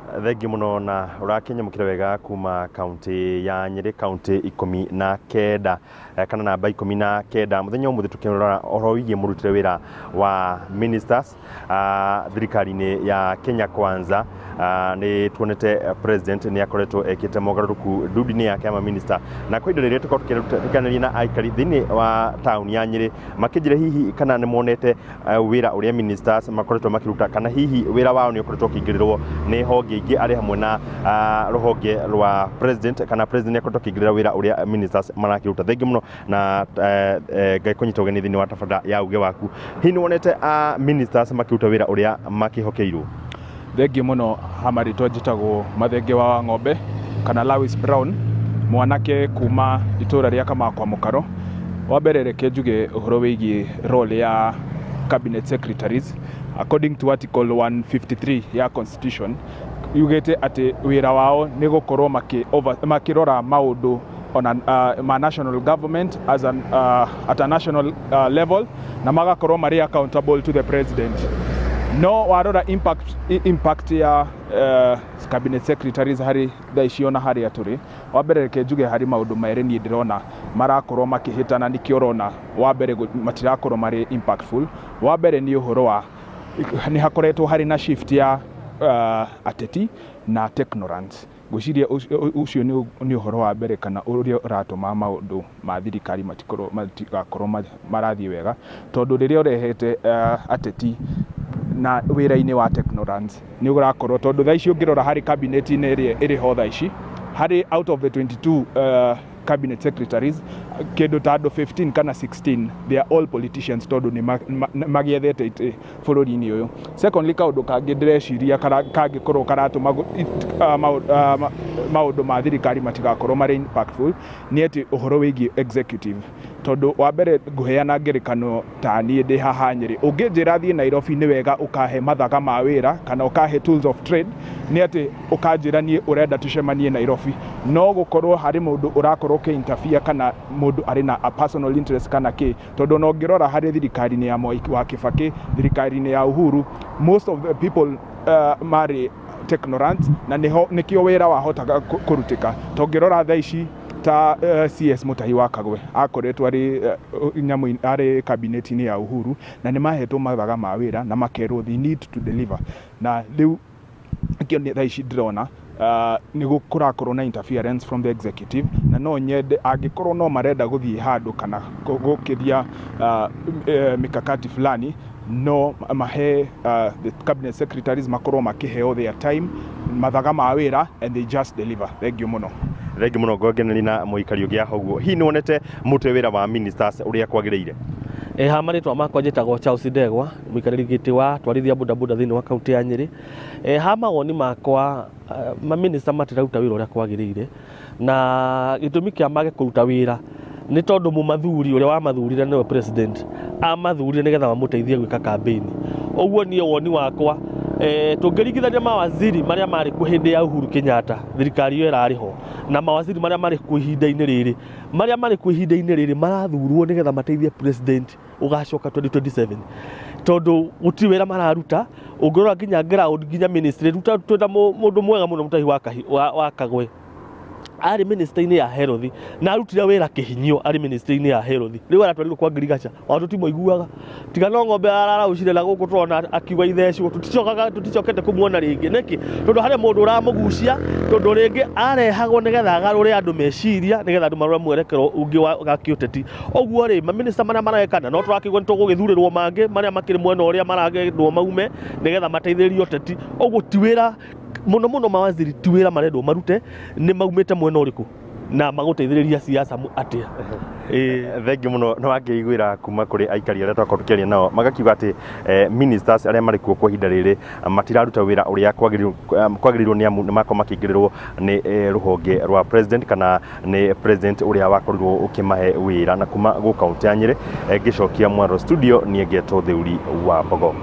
Thengiũ mũno na ũrakĩnyamũkĩra wega kuma kaunti ya Nyĩrĩ, kaunti 19 kana namba 19. Mũthenya ũmũthĩ tũkĩrora ũhoro wĩgiĩ mũrutĩre wĩra wa ministers thirikari-inĩ ya Kenya Kwanza. Nĩ tuonete president nĩ akoretwo ekĩte mogarũrũku ndundu-inĩ yake ya maminista, na kwa ihinda rĩrĩ tũkorwo tũkĩaranĩria na aikari thĩinĩ wa taũni ya Nyĩrĩ, makĩnjĩra hihi kana nĩ monete wĩra ũrĩa ministers makoretwo makĩruta, kana hihi wĩra wao nĩ ũkoretwo ũkĩingĩrĩrwo nĩ honge ingĩ arĩ hamwe na rũhonge rwa president, kana president nĩ akoretwo akĩingĩrĩra wĩra ũrĩa ministers marakĩruta. Thengiũ mũno na Ngai kũnyita ũgeni thĩinĩ wa tabarĩra ya Uge Waku. Hihi nĩ wonete ministers makĩruta wĩra ũrĩa makĩhokeirwo? Thengiũ mũno. Ha marĩtwa njĩtagwo Mathenge wa Ng'ombe kana Lawis Brown, mwanake kuma itũra rĩa Kamakwa Mũkaro. Wa mbere, reke njuge ũhoro wĩgiĩ role ya cabinet secretaries. According to article 153 ya constitution, yugĩte atĩ wĩra wao nĩ gũkorwo makĩrora maũndũ ona ma national government at a national level, na magakorwo marĩ accountable to the president. No warora impact ya cabinet secretaries harĩ thaa ici ona harĩa tũrĩ, wa mbere reke njuge harĩ maũndũ merĩ niĩ ndĩrona marakorwo makĩhĩtana. Nĩkĩo ũrona wa mbere matirakorwo marĩ impactful. Wa mbere nĩ ũhoro wa nĩ hakoretwo harĩ na shift ya ateti na technocrats. Ngwĩciria ũcio nĩ ũhoro wa mbere kana ũrĩa ũratũma maũndũ ma thirikari matigakorwo marathiĩ wega, tondũ rĩrĩa ũrehete ateti na wĩra-inĩ wa technocrats nĩ ũrakorwo, tondũ thaa ici ũngĩrora harĩ cabinet-inĩ ĩrĩa ĩrĩ ho thaa ici, harĩ out of the 22 cabinet secretaries, kĩndũ ta andũ 15 kana 16, they are all politicians, tondũ nĩ magĩethete itĩ bũrũri-inĩ ũyũ. Secondly, kaũndũ kangĩ ndĩreciria kangĩkorwo karatũma maũndũ ma thirikari matigakorwo marĩ impactful nĩ atĩ ũhoro wĩgiĩ executive, tondũ wa mbere ngũheana ngerekano ta niĩ ndĩ haha Nyĩrĩ, ũngĩnjĩra thiĩ Nairobi nĩ wega ũkahe mathaga ma wĩra kana ũkahe tools of trade, nĩ atĩ ũkanjĩra niĩ ũrenda tũcemanie Nairobi, no gũkorwo harĩ mũndũ ũrakorwo ũkĩ-interfere kana mũndũ arĩ na a personal interest kana kĩ, tondũ ona ũngĩrora harĩ thirikari-inĩ ya Mwai wa Kibaki, thirikari-inĩ ya Uhuru, most of the people marĩ technocrats, na nĩho nĩkĩo wĩra wahotaga kũrutĩka. Tũngĩrora thaa ici ta CS Mutahi wa Kagwe akoretwo arĩ nyamũ arĩ cabinet-inĩ ya Uhuru, na nĩ mahetwo mathaga ma wĩra na makerwo they need to deliver, na rĩu kĩo nĩ thaa ici ndĩrona nĩ kũrakorwo na interference from the executive. Na no nyende angĩkorwo no marenda gũthiĩ handũ kana gũkĩria mikakati fulani, no mahe the cabinet secretaries makorwo makĩheo their time, mathaga ma wĩra, and they just deliver. Thank you mũno. Thengiũ mũno. Ngongeneri na mũikari ũngĩ haha ũguo. Hihi nĩ wonete mũrutĩre wĩra wa ministers ũrĩa kwagĩrĩire? Ha marĩtwa makwa njĩtagwo Charles Ndegwa, mũikarĩri gĩtĩ wa twarithia bodaboda thĩinĩ wa kaunti ya Nyĩrĩ. Ha mawoni makwa, maminista matiraruta wĩra ũrĩa kwagĩrĩire, na gĩtũmi kĩa mage kũruta wĩra nĩ tondũ mũmathuri ũrĩa wamathurire nĩwe president amathurire nĩgetha mamũteithie gwĩka campaign. Ũguo niĩ woni wakwa, tũngĩringithania mawaziri marĩa marĩ kuo hĩndĩ ya Uhuru Kenyatta, thirikari ĩyo ĩrarĩ ho, na mawaziri marĩa marĩ kuo ihinda-inĩ rĩrĩ, marĩa marĩ kuo ihinda-inĩ rĩrĩ marathurwo nĩgetha mateithie president ũgacoka 2027, tondũ gũtirĩ wĩra mararuta. Ũngĩrora nginya ground, nginya ministry ruta, twĩna mũndũ mwega mũno, Mutahi wa Kagwe, arĩ ministry-inĩ ya health na arutire wĩra kĩhinyio arĩ ministry-inĩ ya health. Rĩu aratwarirwo kwa ngirigaca ona tũtimũiguaga, tiga no ng'ombe araraucire na gũkũ tũrona akiuga ithecwo, tũticokaga, tũticokete kũmuona rĩngĩ. Nĩkĩ? Tondũ harĩ mũndũ ũramũgucia, tondũ rĩngĩ arehagwo nĩgetha agarũre andũ meciria, nĩgetha andũ marore mwerekero ũngĩ wa kĩũteti. Ũguo rĩ, maminista marĩa marekana no tũrakĩigua nĩ tũgũgĩthurĩrwo mangĩ marĩa makĩrĩ mwena ũrĩa maragendwo maume nĩgetha mateithĩrĩrie ũteti. Ũguo ti wĩra mũno mũno, mawaziri ti wĩra marendwo marute, nĩ maumĩte mwena ũrĩkũ na magũteithĩrĩria siasa atĩa? Ĩĩ. Thengiũ mũno. Nĩ wakĩiguĩra kuma kũrĩ aikari arĩa twakorwo tũkĩaria nao, magakiuga atĩ ministers arĩa marĩ kuo kwa ihinda rĩrĩ matiraruta wĩra ũrĩa kwagĩrĩirwo, nĩ amu nĩ makorwo makĩingĩrĩrwo nĩ rũhonge rwa president, kana nĩ president ũrĩa wakorirwo ũkĩmahe wĩra. Na kuma gũkũ kaunti ya Nyĩrĩ, ngĩcokia mwaro studio, niĩ ngetwo Theuri wa Mbogo.